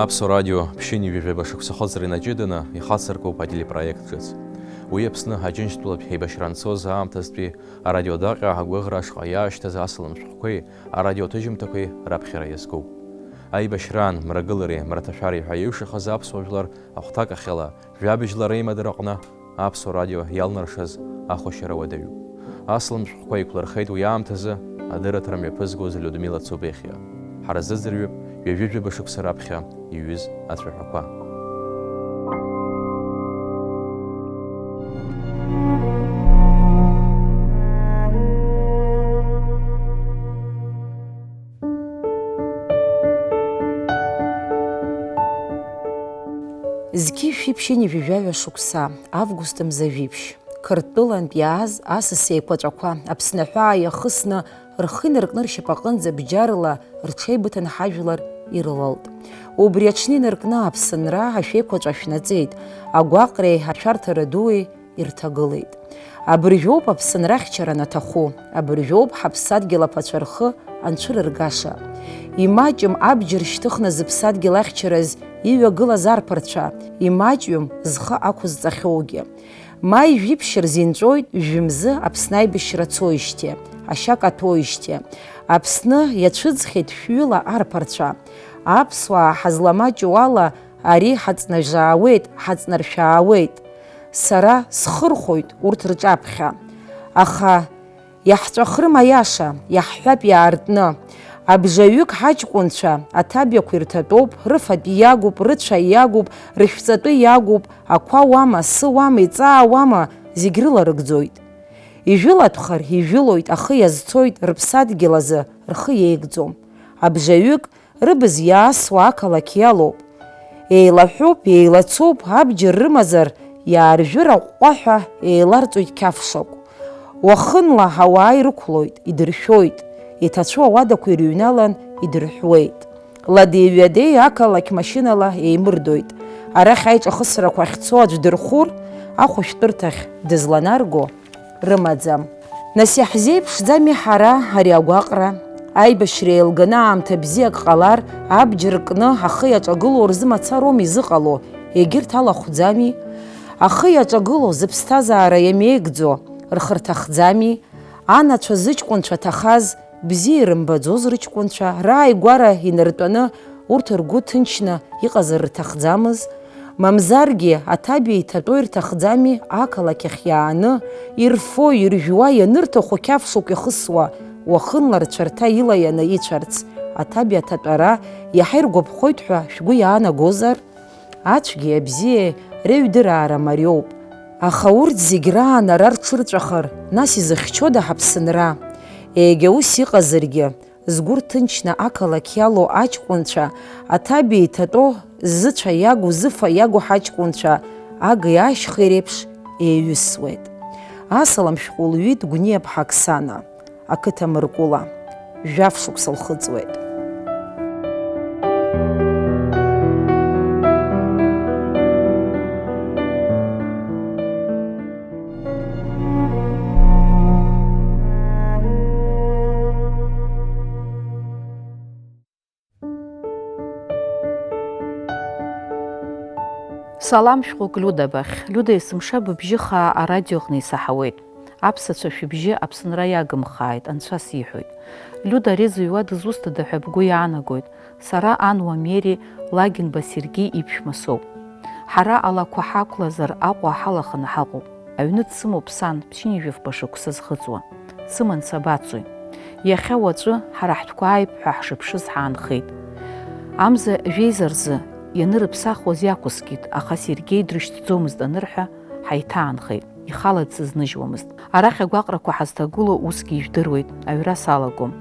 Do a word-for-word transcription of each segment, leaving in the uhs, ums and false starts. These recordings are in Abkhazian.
Аԥсуа радио ԥшьынҩажәи жәаба шықәса ахыҵра инаҷыданы ихацыркуп ателепроект ҿыц. Уи Аԥсны Аџьынџьтәылатә еибашьра анцоз аамҭазтәи арадиодаҟьа агәыӷра ашҟа иаашьҭыз асалам шәҟәқәеи арадиоҭыжьымҭақәеи раԥхьара иазкуп. Аибашьраан, мрагылареи мраҭашәареи ҳәа иҩшахаз аԥсуа жәлар ахәҭакахьала, жәабжьла реимадара аҟны Аԥсуа радио иалнаршаз ахәашьара уадаҩуп. Асалам шәҟәқәа еиқәлырхеит уи аамҭазы адырраҭара мҩаԥызгоз Людмила Цубехиа. Ҳара ҳзыӡырҩып ҩажәи жәаба шықәса раԥхьа иҩыз ацәаҳәақәа. Зқьи шәи ԥшьынҩажәи жәаҩа шықәса, август мза жәиԥшь, Қырҭтәылантә иааз асас еиқәаҵәақәа Аԥсны аҳәаа иахысны, рхы инаркны ршьапаҟынӡа бџьарла рҽеибыҭан ҳажәлар ирылалт. Убри аҽны инаркны Аԥсынра ашәеиқәаҵәа шәнаҵеит, агәаҟреи ашәарҭара дуи ирҭагылеит. Абыржәоуп Аԥсынра ахьчара анаҭаху, абыржәоуп ҳаԥсадгьыл аԥацәа рхы анцәырыргаша. Имаҷым абџьар шьҭыхны зыԥсадгьыл ахьчараз иҩагылаз арԥарцәа, имаҷҩым зхы ақәызҵахьоугьы. Маи жәиԥшь рзы инҵәоит жәымзы Аԥсны аибашьра цоижьҭеи, ашьа каҭәоижьҭеи. Аԥсны иацәыӡхьеит шәҩыла арԥарцәа. Аԥсуаа ҳазламаҷу ала ари ҳаҵнажаауеит, ҳаҵнаршәаауеит. Сара схырхәоит урҭ рҿаԥхьа. Аха иаҳҵәахрым аиаша, иаҳҳәап иаартны. Абжаҩык ҳаҷкәынцәа аҭабиақәа ирҭатәоуп, рыфатә иагуп, рыцәа иагуп, рышәҵатәы иагуп, ақәа уама, сы уама, иҵаа уама, зегь рыларыгӡоит. Ижәылатәхар ижәылоит, ахы иазцоит, рыԥсадгьыл азы рхы иеигӡом. Абжаҩык рыбз иаасуа ақалақь иалоуп. Еилаҳәоуп, еилацоуп, абџьар рымазар, иааржәыр аҟәҟәаҳәа еиларҵоит қьафшақә. Уахынла ауаа ирықәлоит, идыршәоит, иҭацәу ауадақәа ирыҩналан идырҳәуеит. Ладеи-ҩадеи ақалақь машьынала еимырдоит. Арахь аиҿахысрақәа ахьцо аӡә дырхәыр, ахәышәтәырҭахь дызланарго рымаӡам. Нас иаҳзеиԥшӡами ҳара ари агәаҟра? Аибашьра еилганы аамҭа бзиак ҟалар, абџьар кны ахы иаҿагылоу рзы мацароума изыҟало, егьырҭ алахәӡами? Ахы иаҿагылоу зыԥсҭазаара иамеигӡо рхы рҭахӡами? Анацәа зыҷкәынцәа ҭахаз, бзиа ирымбаӡоз рыҷкәынцәа рааигәара инартәаны, урҭ ргәы ҭынчны иҟазар рҭахӡамыз? Мамзаргьы, аҭабиа иҭатәоу ирҭахӡами ақалақь ахь иааны, ирфо, иржәуа, ианырҭаху қьаф шықә ихысуа, уахынла рцәарҭа илаианы ицәарц, аҭабиа аҭатәара иаҳа иргәаԥхоит ҳәа шәгәы иаанагозар? Ацәгьеи абзиеи реиҩдыраара мариоуп. Аха урҭ зегь раан ара рҽырҵәахыр, нас изыхьчода ҳаԥсынра? Егьа ус иҟазаргьы, згәы рҭынчны ақалақь иалоу аҷкәынцәа, аҭабиа иҭатәоу зыцәа иагу, зыфа иагу ҳаҷкәынцәа, агеи ашьхеи реиԥш еиҩысуеит. Асалам шәҟәы лҩит Гәниаԥҳа Оксана. Ақыҭа Мыркәыла, жәаф шықәса лхыҵуеит. Салам шәҟәык Лиуда бахь. Лиуда есымша быбжьы хаа арадиоҟны исаҳауеит. Аԥсацәа шәыбжьы Аԥсынра иагымхааит, анцәа сиҳәоит. Лиуда ари зыҩуа дызусҭада ҳәа бгәы иаанагоит? Сара Ануа Мери Лагинба Сергеи иԥшәма соуп. Ҳара алақәа ҳақәлазар Аҟәа ҳалаханы ҳаҟоуп. Аҩны дсымоуп сан, ԥшьынҩажәи фба шықәса зхыҵуа. Дсыман сабацои? Иахьа уаҵәы ҳара ҳтәқәа ааип ҳәа ҳшыԥшыз ҳаанхеит. Амза жәеиза рзы ианырыԥсахуаз иақәыскит, аха Сергеи дрышьҭӡомызт анырҳәа, ҳаиҭаанхеит. Ихала дсызныжьуамызт. Арахь агәаҟрақәа ҳазҭагылоу усгьы ижәдыруеит, аҩра салагом.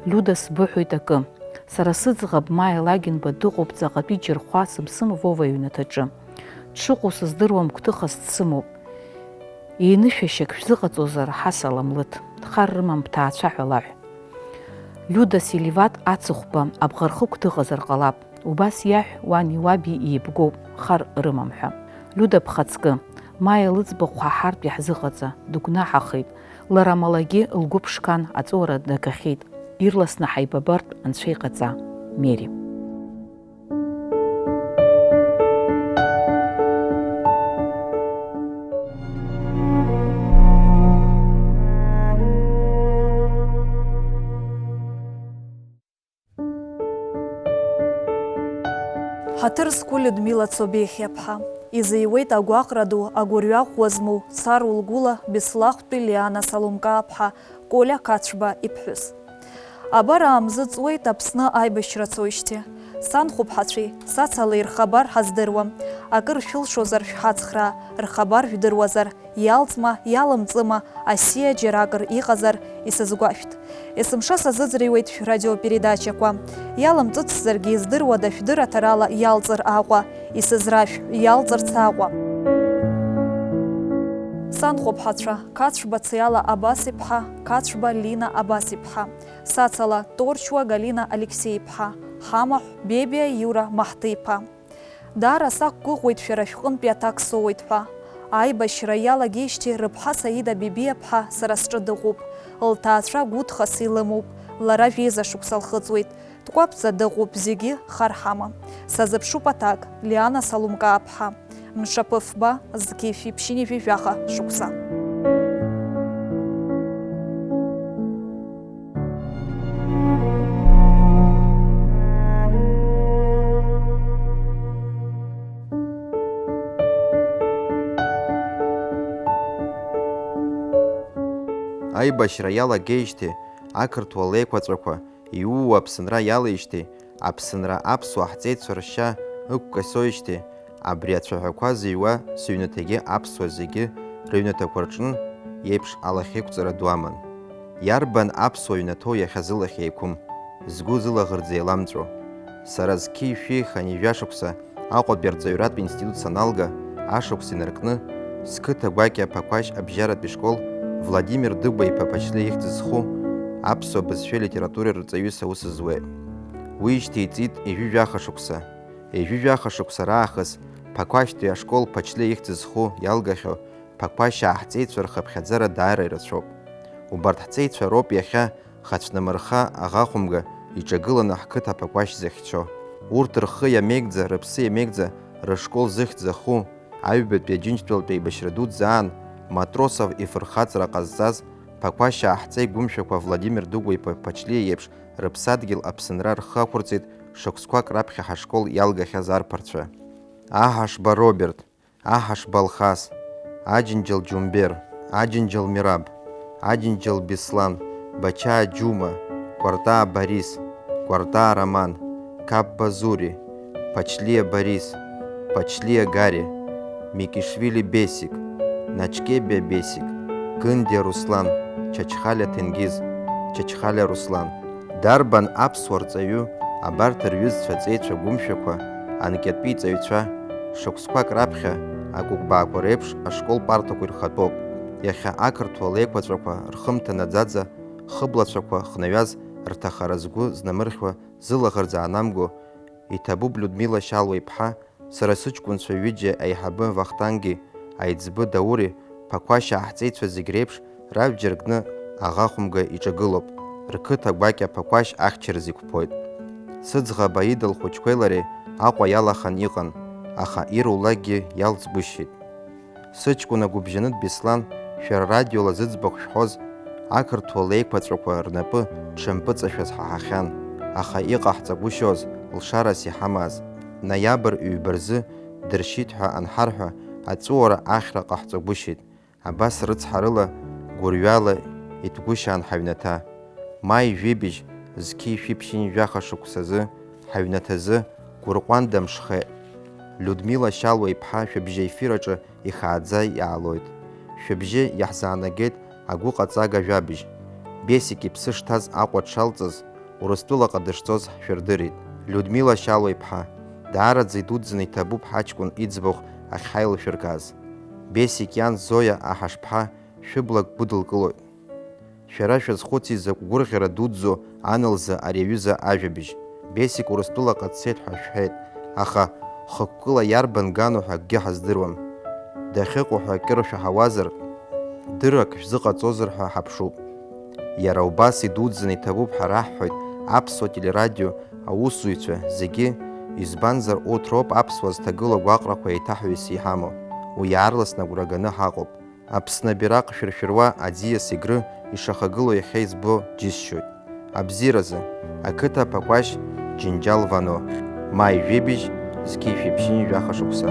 Лиуда, сбыҳәоит акы. Сара сыӡӷаб Маиа Лагинба дыҟоуп ҵаҟатәи џьырхәа Сымсым Вова иҩнаҭаҿы. Дшыҟоу сыздыруам, гәҭыхас дсымоуп. Еинышәашьак шәзыҟаҵозар, ҳасалам лыҭ, хар рымам бҭаацәа ҳәа лаҳә. Лиуда, Селиват ацыхәба абӷархықә дыҟазар ҟалап, убас иаҳә, уани уаби еибгоуп, хар рымам ҳәа. Лиуда бхаҵкы, Маиа лыӡбахә ҳаҳартә иаҳзыҟаҵа, дыгәнаҳахеит, лара амалагьы лгәы ԥшқан, аҵәыуара дагахьеит, ирласны ҳаибабартә анцәа иҟаҵа. Мери. Ҳаҭыр зқәу Людмила Цобехиаԥҳа, изыҩуеит агәаҟра ду, агәырҩа ӷәӷәа змоу Цару лгәыла Беслахәтәи Лиана Салумкааԥҳа, Колиа Қацәба иԥҳәыс. Абар аамзы ҵуеит Аԥсны аибашьра цоижьҭеи. Санхәыԥҳацәеи сацалеи рхабар ҳаздыруам. Акыр шәылшозар шәҳацхраа, рхабар жәдыруазар, иалҵма, иалымҵыма, асиа џьаракыр иҟазар, исызгәашәҭ. Есымша сазыӡырҩуеит шәрадиопередачақәа. Иалымҵыцзаргьы издыруада шәдырраҭарала иалҵыр Аҟәа, исызрашәҳә, иалҵырц Аҟәа. Санхәыԥҳацәа, Қацәба Циала Абас-иԥҳа, Қацәба Лина Абас-иԥҳа, сацала Торчуа Галина Алексеи-иԥҳа, ҳамаҳә Бебиа Иура Маҳҭы-иԥа. Даара сақәгәыӷуеит шәара шәҟынтәи аҭак соуеит ҳәа. Аибашьра иалагеижьҭеи рыԥҳа Саида Бебиаԥҳа сара сҿы дыҟоуп. Лҭаацәа гәыҭхас илымоуп. Лара жәеиза шықәса лхыҵуеит. Дкәаԥӡа дыҟоуп, зегьы хар ҳама. Сазыԥшуп аҭак, Лиана Салумкааԥҳа. Мшаԥы фба, зқьи шәиԥшьыни жәаха шықәса. Аибашьра иалагеижьҭеи ақырҭуа леиқәаҵәақәа иууа Аԥсынра иалеижьҭеи, Аԥсынра аԥсуаа ҳҵеицәа ршьа ықәкасоижьҭеи, абри ацәаҳәақәа зыҩуа сыҩнаҭагьы аԥсуаа зегьы рыҩнаҭақәа рҿы еиԥш алахьеиқәҵара ду аман. Иарбан аԥсуа ҩнаҭоу иахьа зылахь еиқәым, згәы зылаӷырӡ еиламҵәо? Сара зқьи шәи хынҩажәа шықәса Аҟәатәи арҵаҩратә институт саналга, ашықәс инаркны, сқыҭа гәакьа Ԥақәашь абжьаратәи школ Владимир Дыгәба-иԥа Ԥачлиа ихьӡ зху аԥсуа бызшәеи литературеи рҵаҩыс аус зуеит. Уи ишьҭеиҵит ҩажәи жәаха шықәса. Ҩажәи жәаха шықәса раахыс Ԥақәашьтәи ашкол Ԥачлиа ихьӡ зху иалгахьоу Ԥақәашьаа ҳҵеицәа рхыԥхьаӡара даара ирацәоуп. Убарҭ ҳҵеицәа роуп иахьа Хацәнамырха аӷа хәымга иҿагыланы ҳқыҭа Ԥақәашь зыхьчо. Урҭ рхы иамеигӡа, рыԥсы иамеигӡа, рышкол зыхьӡ зху, аҩбатәи Аџьынџьтәылатәи аибашьра дуӡӡа аан Матросов ифырхаҵара ҟазҵаз, Ԥақәашьаа ҳҵеи гәымшәақәа Владимир Дыгәба-иԥа Ԥачлиа иеиԥш рыԥсадгьыл Аԥсынра рхы ақәырҵеит шықәсқәак раԥхьа ҳашкол иалгахьаз арԥарцәа. Аҳашба Роберт, Аҳашба Алхас, Аџьынџьал Џьумбер, Аџьынџьал Мираб, Аџьынџьал Беслан, Бачаа Џьума, Кәартаа Борис, Кәартаа Роман, Қапба Зури, Ԥачлиа Борис, Ԥачлиа Гари, Микишвили Бесик, Начкебиа Бесик, Гындиа Руслан, Чачхалиа Ҭенгиз, Чачхалиа Руслан. Дарбан аԥсуа рҵаҩу абарҭ рҩызцәа ҵеицәа гәымшәақәа, анкьатәи ҵаҩцәа, шықәсқәак раԥхьа акәыкәбаақәа реиԥш ашкол партақәа ирхатәоуп, иахьа ақырҭуа леиқәаҵәақәа рхымҭа наӡаӡа хыблацәақәа хнаҩаз рҭахара згәы знамырхьуа зылаӷырӡ аанамго, иҭабуп Людмила Шьалуа-иԥҳа, сара сыҷкәынцәа ҩыџьа аиҳабы Вахтанги, аиҵбы Даури, Ԥақәашьаа ҳҵеицәа зегь реиԥш рабџьар кны аӷа хәымга иҿагылоуп, рқыҭа гәакьа Ԥақәашь ахьчара зықәԥоит. Сыӡӷаб Аида лхәыҷқәеи лареи Аҟәа иалахан иҟан, аха ирулакгьы иалҵгәышьеит. Сыҷкәын агәыбжьанытә Беслан, шәара радиола зыӡбахә шәҳәоз, ақырҭуа леиқәаҵәақәа рнапы дшымпыҵашәаз ҳаҳахьан, аха иҟаҳҵагәышьоз, лшарас иҳамаз, ноиабр ҩба рзы дыршьит ҳәа анҳарҳәа, аҵәыуара ахьра ҟаҳҵагәышьеит. Абас рыцҳарыла, гәырҩала иҭгәышьаан ҳаҩнаҭа. Маи жәибжь, зқьи шәиԥшьынҩажәаха шықәсазы, ҳаҩнаҭазы гәырҟәанда мшхеит. Людмила Шьалуа-иԥҳа шәыбжьы аефир аҿы ихааӡа иаалоит. Шәыбжьы иаҳзаанагеит агәыҟаҵага жәабжь. Бесик иԥсы шҭаз Аҟәа дшалҵыз, Урыстәылаҟа дышцоз шәырдырит. Людмила Шьалуа-иԥҳа, даараӡа идуӡӡаны иҭабуп ҳаҷкәын иӡбахә ахьҳаилшәыргаз. Бесик иан Зоиа Аҳашԥҳа шәыблак гәыдылкылоит. Шәара шәазхәыци закә гәырӷьара дуӡӡоу ан лзы ари аҩыза ажәабжь. Бесик Урыстәылаҟа дцеит ҳәа шәҳәеит, аха хықәкыла иарбан гану ҳәа акгьы ҳаздыруам. Дахьыҟоу ҳәа акыр шәаҳауазар, дыррак шәзыҟаҵозар ҳәа ҳаԥшуп. Иара убас идуӡӡаны иҭабуп ҳәа раҳҳәоит аԥсуа телерадио аусзуҩцәа зегьы, избанзар, урҭ роуп аԥсуаа зҭагылоу агәаҟрақәа еиҭаҳҩыс иҳамоу, уи аарласны агәра ганы ҳаҟоуп. Аԥсны абираҟ шәыршәыруа аӡиас Егры ишахагылоу иахьа избо џьысшьоит. Абзиаразы, ақыҭа Ԥақәашь Џьынџьал Вано, маи жәибжь, зқьи жәшәи ԥшьынҩажәи жәаха шықәса.